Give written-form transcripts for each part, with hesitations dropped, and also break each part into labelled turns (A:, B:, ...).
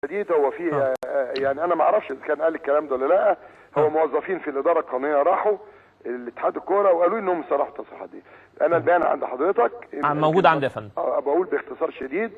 A: شديد، هو في يعني انا ما اعرفش اذا كان قال الكلام ده ولا لا. هو موظفين في الادارة القانونية راحوا الاتحاد الكورة وقالوا لي انهم صرحوا التصريحات دي. انا البيان عند حضرتك
B: موجود عندي يا فندم.
A: بقول باختصار شديد،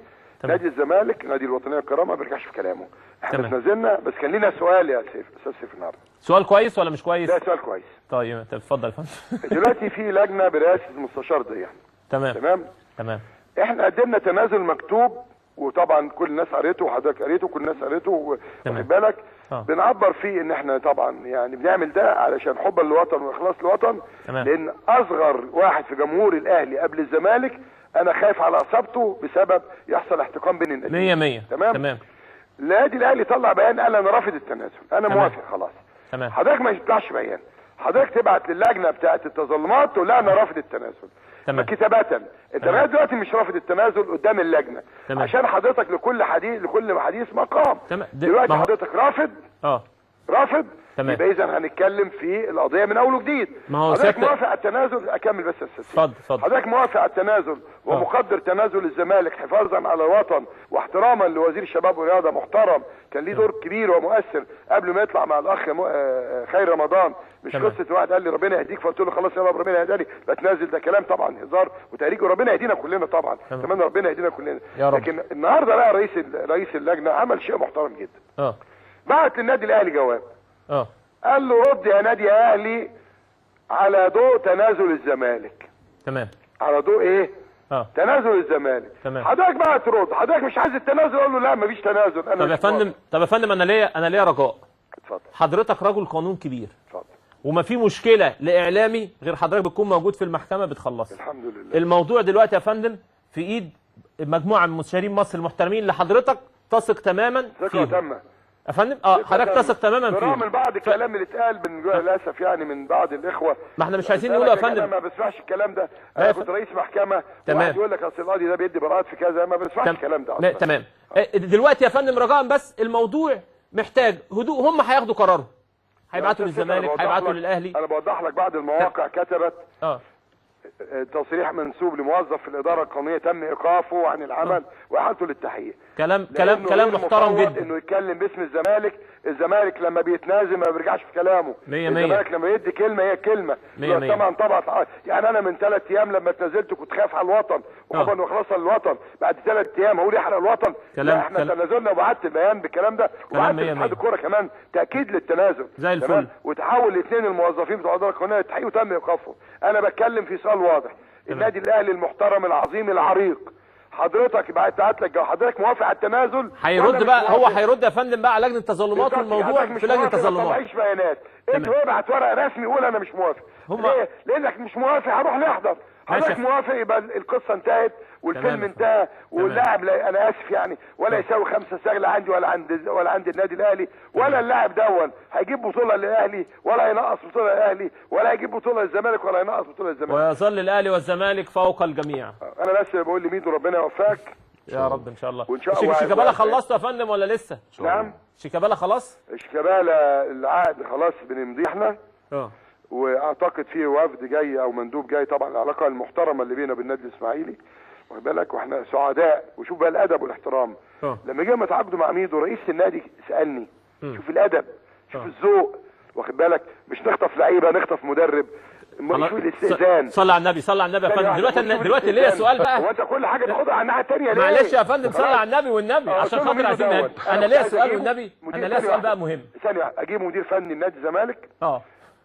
A: نادي الزمالك نادي الوطنية الكرامة ما بيرجعش في كلامه. احنا اتنازلنا، بس كان لنا سؤال يا سيف، استاذ سيف النهارده.
B: سؤال كويس ولا مش كويس؟
A: لا سؤال كويس.
B: طيب اتفضل يا فندم.
A: دلوقتي في لجنة برئاسة المستشار ضياء.
B: تمام
A: تمام
B: تمام.
A: احنا قدمنا تنازل مكتوب، وطبعا كل الناس قريته وحضرتك قريته وكل الناس قريته، واخد بالك؟ بنعبر فيه ان احنا طبعا يعني بنعمل ده علشان حبا للوطن واخلاص للوطن. لان اصغر واحد في جمهور الاهلي قبل الزمالك انا خايف على اصابته بسبب يحصل احتقان بين الناديين.
B: 100 100.
A: تمام
B: تمام.
A: النادي الاهلي طلع بيان قال انا رافض التنازل، انا موافق خلاص.
B: تمام.
A: حضرتك ما تطلعش بيان، حضرتك تبعت للجنة بتاعه التظلمات تقول لها انا رافض التنازل.
B: تمام.
A: كتابة. انت لغاية دلوقتي مش رافض التنازل قدام اللجنة.
B: تمام.
A: عشان حضرتك لكل حديث، لكل حديث مقام.
B: تمام.
A: دلوقتي حضرتك رافض. رافض.
B: تمام.
A: يبقى اذا هنتكلم في القضية من اول وجديد.
B: ما هو
A: حضرتك موافق على التنازل؟ اكمل بس يا استاذ.
B: اتفضل اتفضل.
A: حضرتك موافق على التنازل ومقدر تنازل الزمالك حفاظا على الوطن واحتراما لوزير الشباب والرياضة محترم، كان ليه دور كبير ومؤثر قبل ما يطلع مع الاخ خير رمضان. مش قصة واحد قال لي ربنا يهديك فقلت له خلاص يا رب ربنا يهداني بتنازل، ده كلام طبعا هزار وتهريج، وربنا يهدينا كلنا طبعا. اتمنى ربنا يهدينا كلنا
B: يا رب.
A: لكن النهارده بقى رئيس اللجنة عمل شيء محترم جدا. بعت للنادي الاهلي جواب. قال له رد يا نادي اهلي على ضوء تنازل الزمالك.
B: تمام.
A: على ضوء ايه؟ تنازل الزمالك.
B: تمام.
A: حضرتك بقى ترد، حضرتك مش عايز التنازل، قول له لا مفيش تنازل. انا
B: طب يا فندم، طب يا فندم انا ليا رجاء.
A: اتفضل.
B: حضرتك رجل قانون كبير.
A: اتفضل.
B: وما في مشكلة لاعلامي غير حضرتك بتكون موجود في المحكمة بتخلصها.
A: الحمد لله.
B: الموضوع دلوقتي يا فندم في ايد مجموعة من مستشارين مصر المحترمين اللي حضرتك تثق تماما
A: ثقة تامة
B: يا فندم. حضرتك تثق تماما فيه
A: برغم من بعض الكلام اللي اتقال للاسف يعني من بعض الاخوة.
B: ما احنا مش عايزين نقوله يا فندم.
A: انا ما بسمعش الكلام ده. انا كنت رئيس محكمة.
B: تمام.
A: واحد يقول لك اصل القاضي ده بيدي براءات في كذا، ما بسمعش الكلام ده اصلا.
B: تمام. دلوقتي يا فندم رجاء بس الموضوع محتاج هدوء، هم هياخدوا قرارهم، هيبعتوا للزمالك، هيبعتوا للاهلي.
A: انا بوضح لك بعض المواقع كتبت تصريح منسوب لموظف في الادارة القانونية تم ايقافه عن العمل واحالته للتحقيق.
B: كلام كلام كلام محترم جدا
A: انه يتكلم باسم الزمالك. الزمالك لما بيتنازل ما بيرجعش في كلامه.
B: 100 100.
A: الزمالك لما يدي كلمة هي كلمة.
B: 100 100.
A: طبعا طبعا. يعني انا من 3 ايام لما اتنازلت كنت خايف على الوطن وحبا واخلاصا للوطن، بعد 3 ايام هقول يحرق الوطن؟
B: كلام
A: احنا تنازلنا وبعت البيان بالكلام ده، وبعت لاتحاد الكورة كمان تاكيد للتنازل
B: زي الفل،
A: وتحول الاثنين الموظفين بتوع الادارة القانونية للتحقيق وتم ايقافهم. انا بتكلم في سؤال واضح. النادي الاهلي المحترم العظيم العريق، حضرتك بعت لك حضرتك موافق على التنازل؟
B: هيرد بقى، هو هيرد يا فندم بقى على لجنة التظلمات، والموضوع في لجنة التظلمات.
A: ما تطلعيش بيانات، انت ابعت ورقة رسمي قول انا مش موافق. ليه؟ لانك مش موافق هروح نحضر. حضرتك موافق يبقى القصة انتهت والفيلم انتهى، واللاعب انا اسف يعني ولا يساوي 5 سغله عندي ولا عند ولا عند النادي الاهلي، ولا اللاعب دون هيجيب بطوله للاهلي ولا هينقص بطوله للاهلي، ولا هيجيب بطوله للزمالك ولا هينقص بطوله للزمالك،
B: ويظل الاهلي والزمالك فوق الجميع.
A: انا بس بقول لميدو ربنا يوفقك
B: يا رب ان شاء الله.
A: وان شاء الله.
B: شيكابالا خلصته يا فندم ولا لسه؟
A: نعم
B: شيكابالا خلاص؟
A: شيكابالا العقد خلاص بنمضيه احنا. واعتقد في وفد جاي او مندوب جاي. طبعا العلاقة المحترمة اللي بينا وبين النادي الاسماعيلي، واخد بالك، واحنا سعداء. وشوف بقى الادب والاحترام. لما جينا اتعاقدوا مع ميدو رئيس النادي سالني، شوف الادب، شوف الذوق، واخد بالك، مش نخطف لعيبة نخطف مدرب، شوف الاستئذان.
B: صلى على النبي، صلى على النبي يا فندم. دلوقتي ليا سؤال بقى.
A: هو انت كل حاجة تاخدها على الناحية الثانية ليه؟
B: معلش يا فندم، صلى على النبي والنبي عشان خاطر عايزين. انا ليا سؤال والنبي، انا ليا سؤال بقى مهم.
A: ثانية، اجيب مدير فني لنادي الزمالك.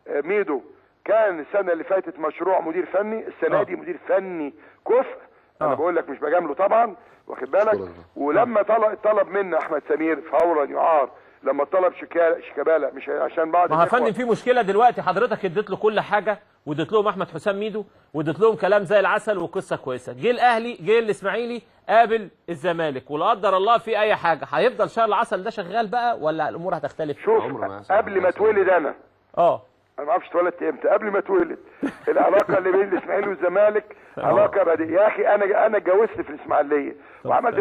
A: ميدو كان السنة اللي فاتت مشروع مدير فني، السنة دي مدير فني كفء. انا بقول لك مش بجامله طبعا، واخد بالك. ولما طلب منا احمد سمير فورا يعار، لما طلب شيكابالا مش عشان بعض.
B: ما يا فندم في مشكلة دلوقتي، حضرتك اديت له كل حاجة واديت لهم احمد حسام ميدو واديت لهم كلام زي العسل وقصة كويسة، جه الاهلي، جه الاسماعيلي قابل الزمالك، ولا قدر الله في اي حاجة، هيفضل شهر العسل ده شغال بقى ولا الامور هتختلف؟
A: شوف قبل ما اتولد انا انا ما اعرفش اتولدت امتى، قبل ما اتولد العلاقة اللي بين الاسماعيلي والزمالك علاقة بديهية. يا اخي انا اتجوزت في الاسماعيلية وعملت